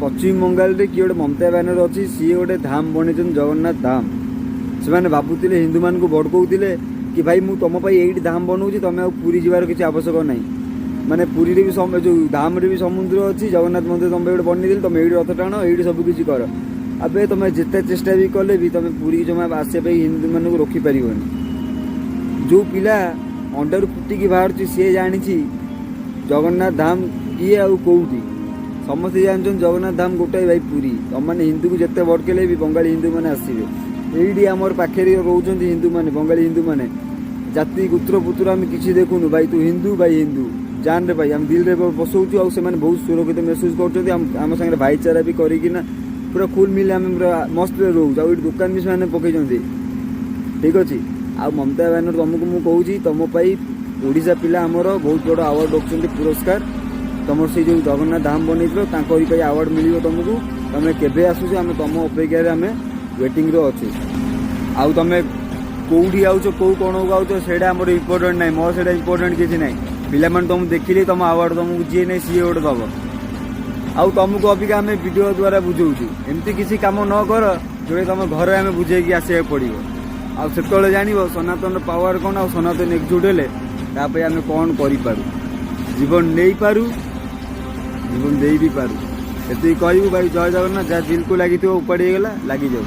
ପଶ୍ଚିମବଙ୍ଗାଲରେ କିଏ ଗୋଟେ ମମତା ବ୍ୟାନର୍ଜୀ ଅଛି, ସିଏ ଗୋଟେ ଧାମ ବନେଇଛନ୍ତି, ଜଗନ୍ନାଥ ଧାମ। ସେମାନେ ଭାବୁଥିଲେ, ହିନ୍ଦୁମାନଙ୍କୁ ଭଡ଼କଉଥିଲେ କି ଭାଇ, ମୁଁ ତୁମ ପାଇଁ ଏଇଠି ଧାମ ବନଉଛି, ତୁମେ ଆଉ ପୁରୀ ଯିବାର କିଛି ଆବଶ୍ୟକ ନାହିଁ। ମାନେ ପୁରୀରେ ବି ଯେଉଁ ଧାମରେ ବି ସମୁଦ୍ର ଅଛି, ଜଗନ୍ନାଥ ମନ୍ଦିର ତୁମ ପାଇଁ ଗୋଟେ ବନେଇଦେଲି, ତୁମେ ଏଇଠି ରଥ ଟାଣ, ଏଇଠି ସବୁ କିଛି କର। ଆବେ, ତୁମେ ଯେତେ ଚେଷ୍ଟା ବି କଲେ ବି ତୁମେ ପୁରୀକି ଜମା ଆସିବା ପାଇଁ ହିନ୍ଦୁମାନଙ୍କୁ ରୋକିପାରିବନି। ଯେଉଁ ପିଲା ଅଣ୍ଡାରୁ ଫୁଟିକି ବାହାରୁଛି, ସିଏ ଜାଣିଛି ଜଗନ୍ନାଥ ଧାମ କିଏ ଆଉ କେଉଁଠି। ସମସ୍ତେ ଜାଣିଛନ୍ତି ଜଗନ୍ନାଥ ଧାମ ଗୋଟାଏ ଭାଇ, ପୁରୀ। ତମମାନେ ହିନ୍ଦୁକୁ ଯେତେ ଭଡ଼କେଇଲେ ବି ବଙ୍ଗାଳୀ ହିନ୍ଦୁମାନେ ଆସିବେ। ଏଇଠି ଆମର ପାଖରେ ରହୁଛନ୍ତି ହିନ୍ଦୁମାନେ, ବଙ୍ଗାଳୀ ହିନ୍ଦୁମାନେ। ଜାତି ଗୋତ୍ର ପୁତ୍ର ଆମେ କିଛି ଦେଖୁନୁ ଭାଇ। ତୁ ହିନ୍ଦୁ ଭାଇ, ହିନ୍ଦୁ ଜାନରେ ଭାଇ, ଆମେ ଦିଲରେ ବସଉଛୁ। ଆଉ ସେମାନେ ବହୁତ ସୁରକ୍ଷିତ ମେହସୁସ କରୁଛନ୍ତି ଆମ ସାଙ୍ଗରେ। ଭାଇଚାରା ବି କରିକିନା ପୁରା ଖୁଲ ମିଲ୍ ଆମେ ପୁରା ମସ୍ତରେ ରହୁଛୁ। ଆଉ ଏଇଠି ଦୋକାନ ବି ସେମାନେ ପକେଇଛନ୍ତି। ଠିକ୍ ଅଛି। ଆଉ ମମତା ବ୍ୟାନର୍ଜୀ, ତମକୁ ମୁଁ କହୁଛି, ତମ ପାଇଁ ଓଡ଼ିଶା ପିଲା ଆମର ବହୁତ ବଡ଼ ଆୱାର୍ଡ଼ ରଖୁଛନ୍ତି, ପୁରସ୍କାର। ତମର ସେଇ ଯେଉଁ ଜଗନ୍ନାଥ ଧାମ ବନେଇଥିଲ, ତାଙ୍କରି ପାଇଁ ଆୱାର୍ଡ଼ ମିଳିବ ତମକୁ। ତମେ କେବେ ଆସୁଛ, ଆମେ ତମ ଅପେକ୍ଷାରେ, ଆମେ ୱେଟିଂରେ ଅଛୁ। ଆଉ ତମେ କୋଉଠି ଆଉଛ, କୋଉ କଣକୁ ଆଉଛ, ସେଇଟା ଆମର ଇମ୍ପୋର୍ଟାଣ୍ଟ ନାହିଁ। ମୋର ସେଇଟା ଇମ୍ପୋର୍ଟାଣ୍ଟ କିଛି ନାହିଁ। ପିଲାମାନେ ତମକୁ ଦେଖିଲେ ତମ ଆୱାର୍ଡ଼ ତମକୁ ଯିଏ ନାହିଁ ସିଏ ଗୋଟେ ଦବ। ଆଉ ତମକୁ ଅବିକା ଆମେ ଭିଡ଼ିଓ ଦ୍ୱାରା ବୁଝଉଛୁ, ଏମିତି କିଛି କାମ ନ କର ଯୋଉଟା ତମ ଘରେ ଆମେ ବୁଝେଇକି ଆସିବାକୁ ପଡ଼ିବ। ଆଉ ସେତେବେଳେ ଜାଣିବ ସନାତନର ପାୱାର କ'ଣ, ଆଉ ସନାତନ ଏକଜୁଟ ହେଲେ ତା ପାଇଁ ଆମେ କ'ଣ କରିପାରୁ। ଜୀବନ ନେଇପାରୁ, ଜୀବନ ଦେଇ ବି ପାରୁ। ଏତିକି କହିବୁ ଭାଇ। ଜୟ ଜଗନ୍ନାଥ। ଯାହା ଦିଲକୁ ଲାଗିଥିବ ଉପାଡ଼ି ହେଇଗଲା, ଲାଗିଯାଉ।